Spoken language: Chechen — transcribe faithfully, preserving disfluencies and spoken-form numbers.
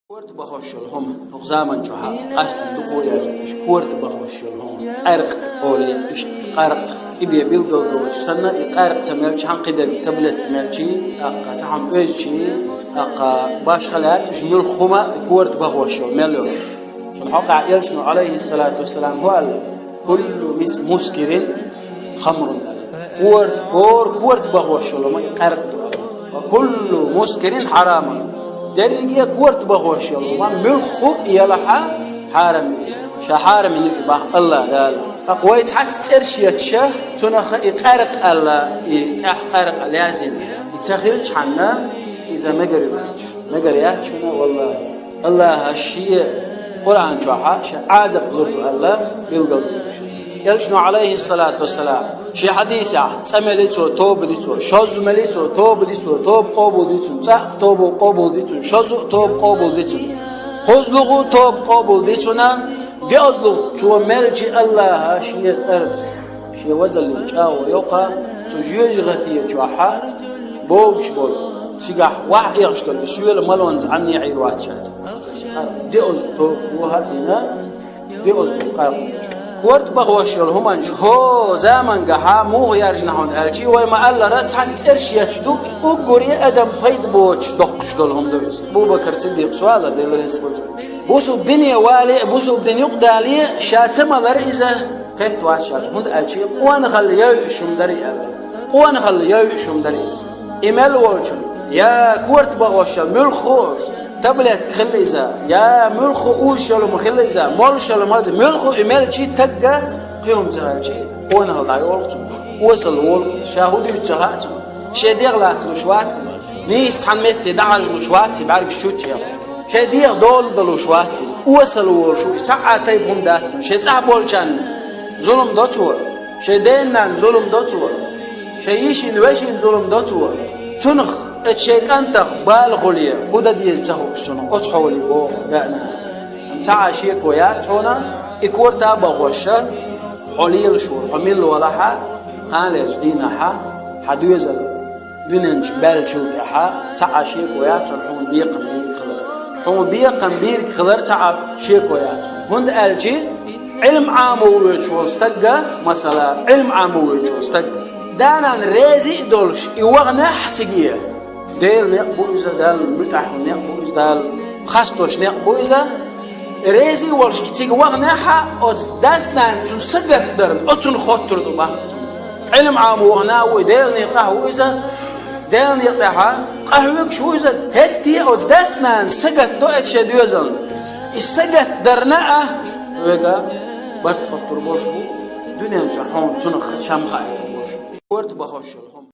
Корта бахош йола хӀума, хӀокху заман чохь а къаьстина дукха яра, иштта корта бахош йола хӀума. Къаьркъа олий, иштта къаьркъа. И бен билгалдоцуш санна, и къаьркъа ца мелча хьан кхидерг таблетка мелчий, тӀаккха цхьа хӀума оьзчий, тӀаккха башха лаьтта, уьш муьлхха хӀума и корта бахош йола мел йолу. Цунна хьокъехь элчано, Ӏалайхиссалату вассалам, хӀун аьлла? «Куллу мис-, мускирин хамрун», аьлла. Корта, хӀора корта бахош йолу хӀума и къаьркъа ду, аьлла. «Ва куллу мускирин хьарамун». Дерриге а корта бахош йолу хӀума муьлхха а елахь а хьарам ю иза. Ша хьарам йина ю и боху АллахӀ Дала. ТӀаккха вай цхьацца цӀераш етташ, цунах и къаьркъа аьлла, и тӀехь къаьркъа лаьзина. И ца хилчхьана, иза мегар ю моьттуш. Мегар яц шуна, валлахӀи. АллахӀа шен Къуръан чохь а шен Ӏазап лур ду аьлла билгалдина ду шуна. Элчано, Ӏалайхиссалату вассалам, шен хьадисехь: цкъа мели цо, тоба ди цо, шозза мели цо, тоба ди цо, тоба къобал ди цунна, цкъа а тоба къобал ди цунна, шозза а тоба къобал ди цунна, кхозлагӀа а тоба къобал ди цунна, доьазлагӀа цо мелча АллахӀа шен цӀарца, шен вазаллин чӀагӀо йоккха, цу жоьжахати чохь а богуш болу, цигахь ваьхьа Ӏехаш долу и соьла малонца Ӏанне Ӏийр вац ша цкъа. Доьазза тоба дохьа а дина, доьазза къаркъа. Корта бахош йолу хӀуманаш хӀокху заманчохь а муха яьржина хьуна аьлча, вай ма-аллара, цхьацца цӀераш етташ ду, уггаре а адам пайда боцуш доккхуш долу хӀума ду иза. Абу-Бакр Сиддикъ, со а ла, Дела реза хуьлда цунна, бусалба дине вале а, бусалба дин юкъадале а, ша ца малара иза кхетта вац ша, хӀунда аьлча къонахалла йойуш хӀума дара и аьлла. Къонахалла йойуш хӀума дара иза. И мел волчунна, я корта бахош йолу муьлхха а таблетка хилла иза, я муьлхха а узуш йолу хӀума хилла иза, молуш йолу хӀума хилла иза, муьлхха а и мелча стагга кхин хӀума ца хилча, къонахалла дӀайолу цунна. Осалла волу, ша хӀун дуьйцу ца хаьа цунна. Шен дегӀ латталуш вац иза. Нийса цхьана метте дӀахьажалуш вац и бӀаьргаш чу а чӀегӀаш. Шен дегӀ дола далуш вац иза. Осалла волуш ву и, цхьа а тайпа хӀума дац цунна. Шен цӀахь болчарна зулам до цо, шен ден-нанна зулам до цо, шен йишин-вешин зулам до цо. Цунах, оцу шен кӀантах бала хуьлий, хӀун дан деза ца хууш цунах, оцу хьоле боху даьӀна. Амма цхьа а шеко яц хьуна, и корта а бахош, хьо лелаш волу, хьо милла валахь а, кханалерчу дийнахь а, хьан доьзал дуьнен чу баьллачул тӀаьхьа, цхьа а шеко яц хьуна хьуна бекхам бийриг хилар. Хьуна бекхам бийриг хилар цхьа а шеко яц хьуна. ХӀунда аьлча Ӏилма Ӏамо воьдуш волу стагга, масала, Ӏилма Ӏамо воьдуш волу стагга, да-нана реза а долуш, и ваханехь а цига, Делан некъ бу иза, Далла муьтӀахь волу некъ бу иза, Далла хестош некъ бу иза. Реза а волуш, и цига ваханехь а, оцу дас-нанна цунна сагатдарна, оцунна хоттур ду боху цунна. Ӏилма Ӏамо вахана а ву и, Делан некъахь а ву иза, Делан некъа тӀехь а къахьоьгуш ву иза, хӀетте а оцу дас-нанна сагатдо оцу шен доьзална. И сагатдарна а вайга барт хоттур болуш бу, дуьнен чохь хьуна цунах чам хаийтур болуш бу. Корта бахош йолу хӀума.